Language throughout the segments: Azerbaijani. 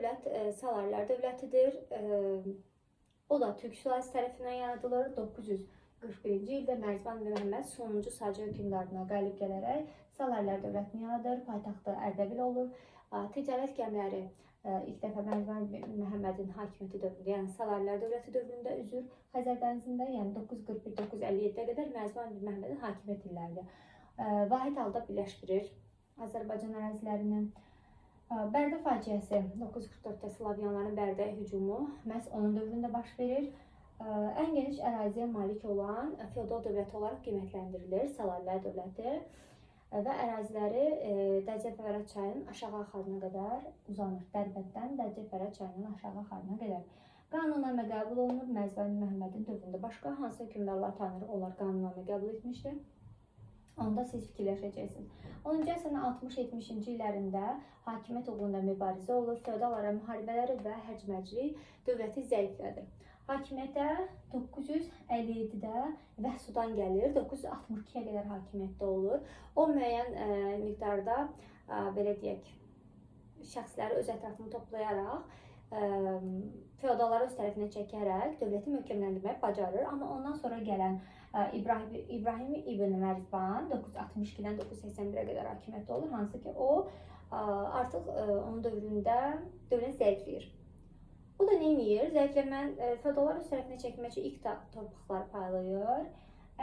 dövlət Salarilər dövlətidir. O da Türk sülaləsi tərəfindən yaradılır. 941-ci ildə Mərzban ibn Məhəmməd sonuncu Sacı hökmdarına qalib gələrək Salarilər dövlətini yaradır. Paytaxtı Ərdəbil olur. Ticarət gəmiləri ilk dəfə Mərzban ibn Məhəmmədin hakimiyyəti dövründə, yəni Salarilər dövləti dövründə üzür Xəzər dənizində, yəni 941-957-ə qədər Mərzban ibn Məhəmmədin hakimiyyət illəridir. Vahid halda birləşdirir Azərbaycan ərazilərini. Bərdə faciəsi 944-də Slavyanların Bərdəyə hücumu məhz onun dövründə baş verir. Ən geniş əraziyə malik olan feodal dövləti olaraq qiymətləndirilir Salarilər dövləti və əraziləri Dəcəl-Fərat çayının aşağı axarına qədər uzanır. Dərbənddən Dəcəl-Fərat çayının aşağı axarına qədər. Qanunnamə qəbul olunur Mərzban Məhəmmədin dövründə. Başqa hansı hökmdarlar tanınır? Onlar qanunnamə qəbul etmişdi. Onda siz fikirləşəcəksiniz. 10-cu əsrin 60-70-ci illərində hakimiyyət uğrunda mübarizə olur, feodal ara müharibələri və hərc-mərclik dövləti zəiflədir. Hakimiyyətə 957-də Vəhsudan gəlir, 962-yə qədər hakimiyyətdə olur. O müəyyən miqdarda belə deyək, şəxsləri öz ətrafını toplayaraq feodalları öz tərəfinə çəkərək dövləti möhkəmləndirməyi bacarır. Amma ondan sonra gələn İbrahim ibn Mərzban 962-dən 981-ə qədər hakimiyyətdə olur, hansı ki o artıq onun dövründə dövlət zəifləyir. Bu da nə edir? Zəifləmən feodalları öz tərəfinə çəkmək üçün iqta torpaqları paylayır.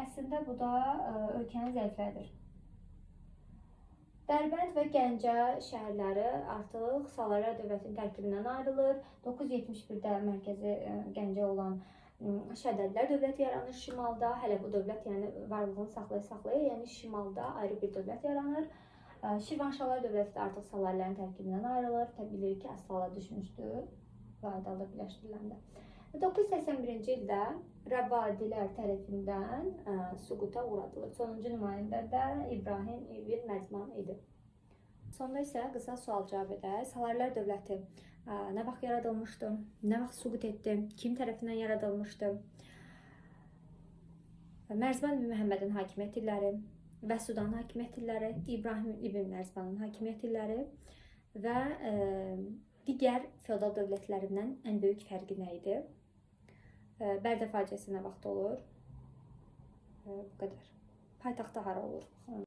Əslində bu da ölkəni zəiflədir. Dərbənd və Gəncə şəhərləri artıq Salarilər dövlətinin tərkibindən ayrılır. 971-də mərkəzi Gəncə olan Şəddadilər dövləti yaranır şimalda. Hələ bu dövlət yəni varlığını saxlaya-saxlaya, yəni şimalda ayrı bir dövlət yaranır. Şirvanşahlar dövləti də artıq Salarilərin tərkibindən ayrılır. Təbii bilirik ki, əsla düşmüşdü vahid halda birləşdiriləndə. 981-ci ildə Rəvadilər tərəfindən süquta uğradılır. Sonuncu nümayəndə də İbrahim ibn Mərzban idi. Sonda isə qısa sual-cavab edək. Salarilər dövləti nə vaxt yaradılmışdı? Nə vaxt süqut etdi? Kim tərəfindən yaradılmışdı? Mərzban ibn Məhəmmədin hakimiyyət illəri, Vəsudanın hakimiyyət illəri, İbrahim ibn Mərzbanın hakimiyyət illəri və digər feodal dövlətlərindən ən böyük fərqi nə idi? Bərdə faciəsi nə vaxt olur? Bu qədər. Paytaxtı hara olur?